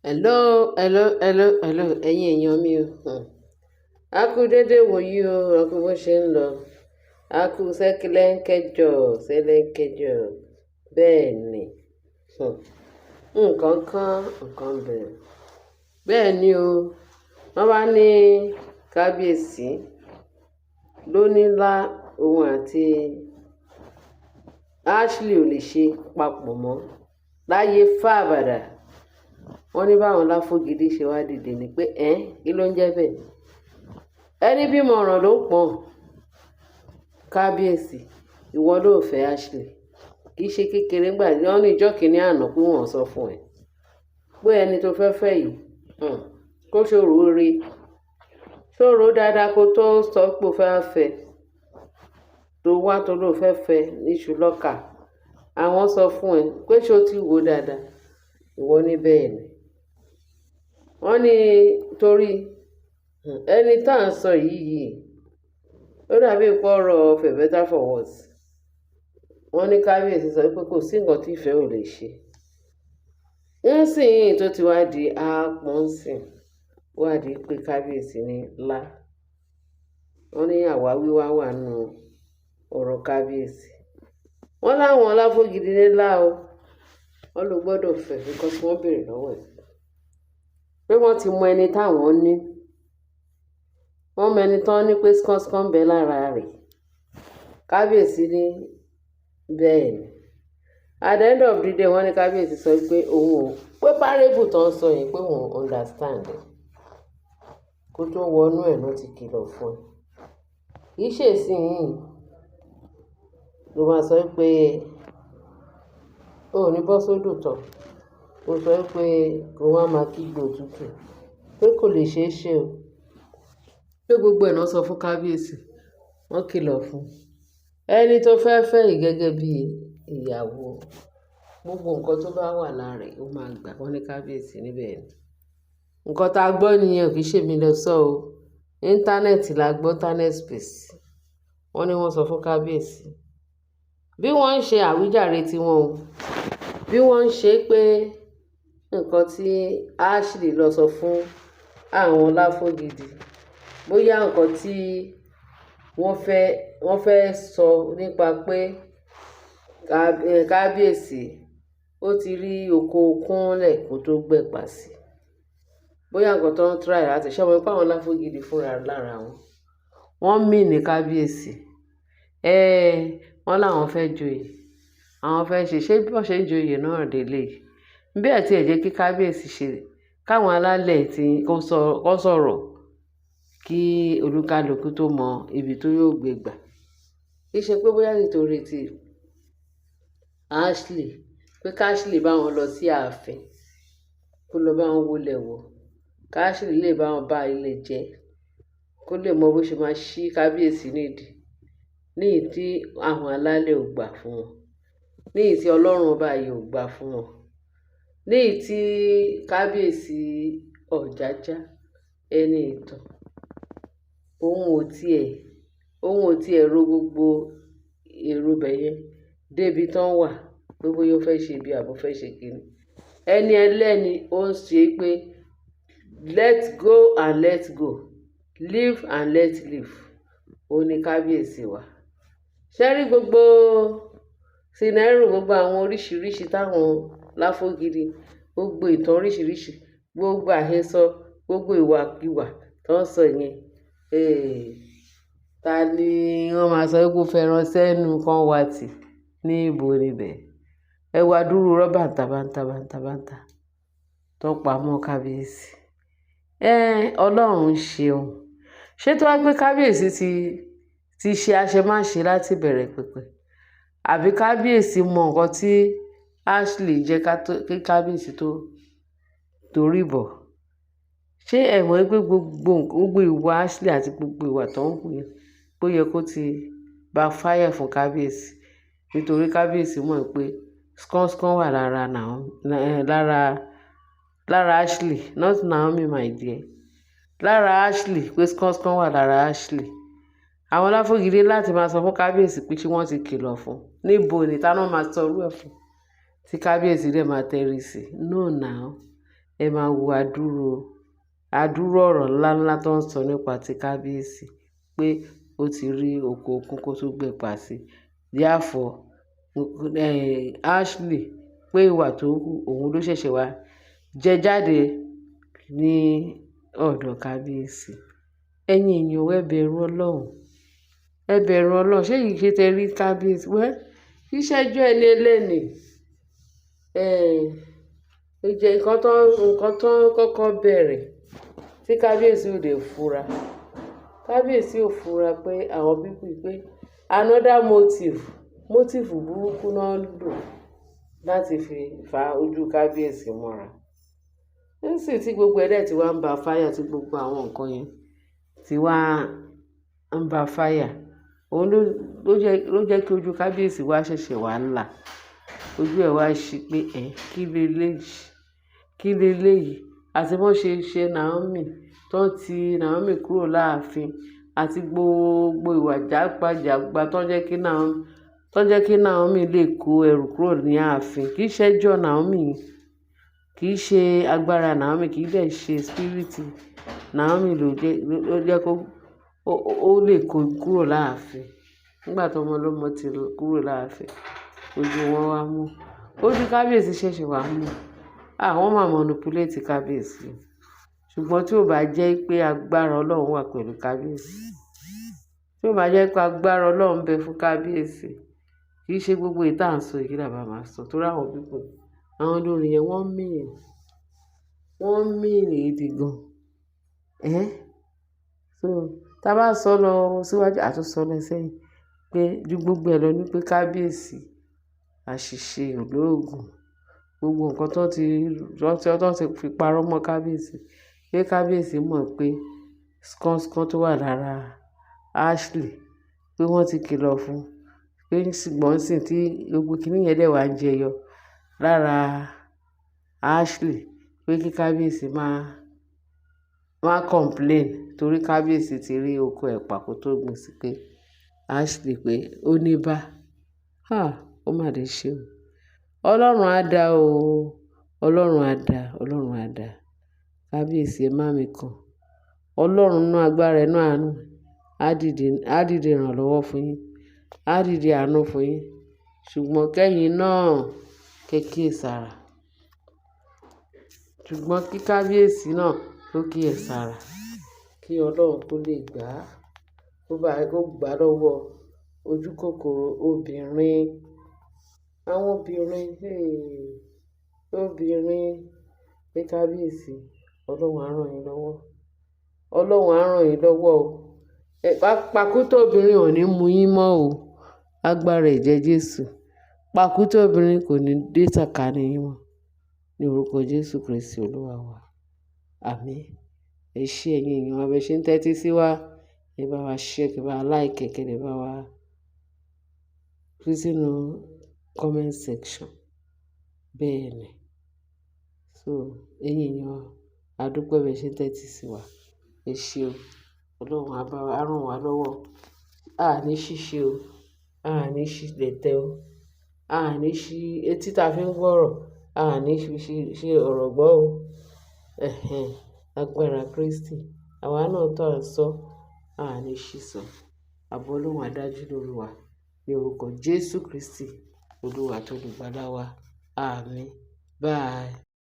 Hello, hello, hello, hello, ẹ̀yin èèyàn mi o. A kú dédé wòyí o, a kú bó ṣe ń lọ. A kú sẹ́kílẹ́ńkẹ́jọ, sẹ́lẹ́ńkẹ́jọ. Bẹ́ẹ̀ ni. Hmm. Nǹkan kan, nǹkan bẹ̀rẹ̀. Bẹ́ẹ̀ ni o. Wọ́n bá ní kábíyèsí ló ní lá òun àti Ashley ò lè ṣe papọ̀ mọ́ láyé fábàdà. Wọ́n ní báwọn Láfógidí ṣe wá dìde ni pé ẹ́ kí ló ń jẹ́ bẹ́ẹ̀? Ẹni bímọ ọ̀ràn ló ń pọ̀n. Kábíyèsí, ìwọ ló fẹ́ Ashley. Kì í ṣe kékeré ńgbà wọ́n ní ìjọ́ kìíní àná pé wọ́n sọ fún ẹ pé ẹni tó fẹ́ fẹ́ yìí, kó ṣòro rí, ṣòro dáadáa kó tó sọ pé o fẹ́ fẹ́, tó wá tó ló fẹ́ fẹ́ níṣu lọ́kà. Àwọn sọ fún ẹ pé ṣé o ti wò dáadáa? Ìwọ ní bẹ́ẹ̀ ni. Wọ́n ní torí ẹni tá à ń sọ yìí, ó dàbí pé ọ̀rọ̀ for better for worse. Wọ́n ní kábíyèsí sọ pé kò sí nǹkan tí ìfẹ́ ò lè ṣe. Nísìnyí tó ti wá di aápọn ńsìn, wá di pé kábíyèsí ní lá. Wọ́n ní àwáwí wá wà nínú ọ̀rọ̀ kábíyèsí. Wọ́n láwọn Láfógidí ní lá o. Wọ́n ló gbọ́dọ̀ fẹ́ because wọ́n béèrè lọ́wọ́ ẹ̀ pé wọ́n ti mọ ẹni táwọn ní. Wọ́n mọ ẹni tán ní pé skánskán ń bẹ lára rẹ̀. Kábíyèsí ní bẹ́ẹ̀ ni. At the end of the day, wọ́n ní kábíyèsí sọ pé òun ò pé parable tó ń sọ yẹn pé òun understand ẹ̀. Kó tó wọnú ẹ̀ ló ti kìlọ̀ fún ẹ. Kì í ṣe ìsinyìí ló máa sọ pé o ò ní bọ́ sódò tán. Ó sọ pé kó wá máa kígbe òtútù pé kò lè ṣe é ṣe o. Pé gbogbo ẹ̀ náà sọ fún kábíyèsí, wọ́n kìlọ̀ fún un. Ẹni tó fẹ́ fẹ́ yìí gẹ́gẹ́ bí ìyàwó, gbogbo nǹkan tó bá wà lára rẹ̀ ó máa gbà. Wọ́n ní kábíyèsí níbẹ̀ ni. Nǹkan tá a gbọ́ nìyẹn, kì í ṣe mi lọ sọ o. Íńtánẹ́ẹ̀tì la gbọ́, internet space. Wọ́n ní wọ́n sọ fún kábíyèsí. Bí wọ́n ń ṣe àwíjàre tí wọn o. Bí wọ́n ń ṣe pé nǹkan tí Ashley lọ sọ fún àwọn Láfógidí, bóyá nǹkan tí wọ́n fẹ́ sọ nípa pé kábíyèsí ó ti rí oko kúnlẹ̀ kó tó gbẹ̀pà sí. Bóyá nǹkan tó ń try láti ṣe, mọ̀ pé àwọn Láfógidí fúnra lára wọn. Wọ́n mean ní kábíyèsí. Wọ́n láwọn fẹ́ joyè. Àwọn fẹ́ ṣe, ṣé bí wọ́n ṣe ń joyè náà délé yìí? Bí ẹ tí ẹ jẹ́ kí kábíyèsí ṣe, káwọn alálẹ̀ tí kò sọ̀rọ̀ kí olúkálùkù tó mọ ibi tó yóò gbé gbà. Kì í ṣe pé bóyá nítorí tí Ashley, pé ká Ashley bá wọn lọ sí ààfin, kó lọ bá wọn wọlé wò. Ká Ashley lè bá wọn bá ilẹ̀ jẹ́, kó lè mọ bó ṣe máa ṣí kábíyèsí nídìí. Ní ìyí tí àwọn alálẹ̀ ò gbà fún wọn. Ní ìyí tí Ọlọ́run ọba yìí ò gbà fún wọn. Ní ìyí tí kábíyèsí Ọ̀jájá ẹni ìtàn, òun ò tí ẹ̀ ro gbogbo èrò bẹ́yẹn débi tán wà pé bóyá ó fẹ́ ṣe bí àbí ó fẹ́ ṣe kíni. Ẹni ẹlẹ́ni ó ń ṣe pé let go and let go, live and let live. Ó ní kábíyèsí wa. Ṣé rí gbogbo scenario, gbogbo àwọn oríṣìíríṣìí táwọn Láfógidí, gbogbo ìtàn oríṣìíríṣìí, gbogbo àhesọ, gbogbo ìwàkiwà tó ń sọ yẹn. Ta ni wọ́n máa sọ wípé ó fẹ́ràn sẹ́nu kan wá tì ní ibo níbẹ̀? Ẹ wá dúró irọ́ bàǹtàbàǹtà bàǹtàbàǹtà tó pa mọ́ kábíyèsí. Ọlọ́run ṣeun. Ṣé tó wá pé kábíyèsí ti ṣe àṣemáṣe láti bẹ̀rẹ̀ pẹ̀pẹ̀? Àbí kábíyèsí mọ nǹkan tí Ashley jẹ́ kí kábíyèsí tó torí bọ̀? Ṣé ẹ mọ̀ wípé gbogbo ìwà Ashley àti gbogbo ìwà tó ń hù yẹn, pé ó yẹ kó ti backfire fún kábíyèsí? Nítorí kábíyèsí mọ̀ pé skánskán wà lára Naomi, lára Ashley, not Naomi my dear. Lára Ashley, pé skánskán wà lára Ashley. Àwọn Láfógidí láti máa sọ fún kábíyèsí pé ṣé wọ́n ti kìlọ̀ fún un. Níbo ni? Ta ló máa sọ irú ẹ fún? Tí kábíyèsí dẹ̀ máa tẹ́rí sí. No now. Ẹ máa wo àdúró, àdúró ọ̀rọ̀ ńlá ńlá tó ń sọ nípa ti kábíyèsí pé ó ti rí oko okun kó tó gbé pa sí. Therefore, Ashley pé ìwà tó hù òun ló ṣẹ̀ṣẹ̀ wá jẹ jáde ní ọ̀dọ̀ kábíyèsí. Ẹ̀yin èèyàn, ẹ bẹ̀rù Ọlọ́run. Ẹ bẹ̀rù Ọlọ́run. Ṣé kìí ṣe tẹ rí kábíyèsí? Well, kì í ṣẹ́jọ́ ẹni ẹlẹ́ni. Ìjẹ́ nǹkan tó kọ́kọ́ bẹ̀rẹ̀ tí kábíyèsí ò dé fura. Kábíyèsí ò fura pé àwọn people pé another motive, motive burúkú náà ń lò láti fi fa ojú kábíyèsí mọ́ra. Nísìnyí tí gbogbo ẹ̀ dẹ̀ tí wá ń ba fire, tí gbogbo àwọn nǹkan yẹn tí wá ń ba fire, òun ló jẹ́ kí ojú kábíyèsí wá ṣẹ̀ṣẹ̀ wá là. Ojú ẹ̀ wá ṣí pé ẹ́, kí leléyìí? Kí leléyìí? Àti bó ṣe ṣe Naomi, tó ti Naomi kúrò láàfin àti gbogbo ìwà jágbajàgba tó jẹ́ kí Naomi lè kó ẹrù kúrò ní ààfin. Kì í ṣe ẹjọ́ Naomi, kì í ṣe agbára Naomi, kì í dẹ̀ ṣe spirit Naomi ló jẹ́ kó ó lè kó kúrò láàfin. Nígbà tí ọmọ ọlọ́mọ ti kúrò láàfin, ojú wọn wá mú. Ojú kábíyèsí ṣẹ̀ṣẹ̀ wá mú. Àwọn máa manipulate kábíyèsí. Ṣùgbọ́n tí ó bá jẹ́ pé agbára Ọlọ́run wà pẹ̀lú kábíyèsí, tí ó bá jẹ́ pé agbára Ọlọ́run ń bẹ fún kábíyèsí, kì í ṣe gbogbo èyí tí à ń sọ yìí là bá máa sọ. Torí àwọn people, àwọn olórí yẹn wọ́n mean, wọ́n mean gidi gan. Ẹ́, so tí a bá sọ lọ síwájú, a tún sọ lọ sẹ́yìn pé ju gbogbo ẹ lọ ní pé kábíyèsí àṣìṣe olóògùn. Gbogbo nǹkan tó ti fi parọ́ mọ́ kábíyèsí, pé kábíyèsí mọ̀ pé skánskán tó wà lára Ashley, pé wọ́n ti kìlọ̀ fún un, pé ṣùgbọ́n sì tí gbogbo kiní yẹn dẹ̀ wá ń jẹyọ lára Ashley, pé kí kábíyèsí máa má complain torí kábíyèsí ti rí oko ẹ̀pà kó tó gbìn sí, pé Ashley pé ó ní bá. Ah! Ó mà lè ṣe o. Ọlọ́run á dá o. Ọlọ́run á dá, Ọlọ́run á dá. Kábíyèsí, ẹ má mi kàn. Ọlọ́run nínú agbára ẹ nú àánú, á dìde ìrànlọ́wọ́ fún yín. Á dìde àánú fún yín. Ṣùgbọ́n kẹ́yìn náà kẹ́ kíyèsára. Ṣùgbọ́n kí kábíyèsí náà kó kíyèsára. Kí Ọlọ́run kó lè gbà á, kó bá, kó gbà lọ́wọ́ ojúkòkòrò obìnrin. Àwọn obìnrin, hey, obìnrin, pé kábíyèsí, Ọlọ́run á rán yín lọ́wọ́. Ọlọ́run á rán yín lọ́wọ́ o. Pàkúté obìnrin ò ní mú yín mọ́ o. Agbára ẹ̀jẹ̀ Jésù. Pàkúté obìnrin kò ní dé sàkání yín mọ́. Ní orúkọ Jésù Kristi Olúwa wa. Àmín. Ẹ ṣé ẹ̀yin èèyàn wa, bẹ ṣe ń tẹ́tí sí wa. Ẹ bá wa share, kí ẹ bá wa like, kí ẹ bá wa fi sínú comment section. Bẹ́ẹ̀ ni. So, ẹ̀yin èèyàn wa, a dúpẹ́ bẹ ṣe ń tẹ́tí sí wa. Ẹ ṣé o. Ọlọ́run á bá wa, á rán wa lọ́wọ́. A ní ṣìṣe o. A ní ṣìlẹ̀tẹ̀ o. A ní ṣí etí ta fi ń gbọ́rọ̀. A ní fi ṣe ọ̀rọ̀ gbọ́ o. Ẹ̀hẹn. Agbára Kristi. Àwa náà tó à ń sọ, a ní ṣìsọ. Àbọ̀ Ọlọ́run á dájú lórí wa. Ní orúkọ Jésù Kristi, Olúwa àti olùgbàlà wa. Àmín. Bye.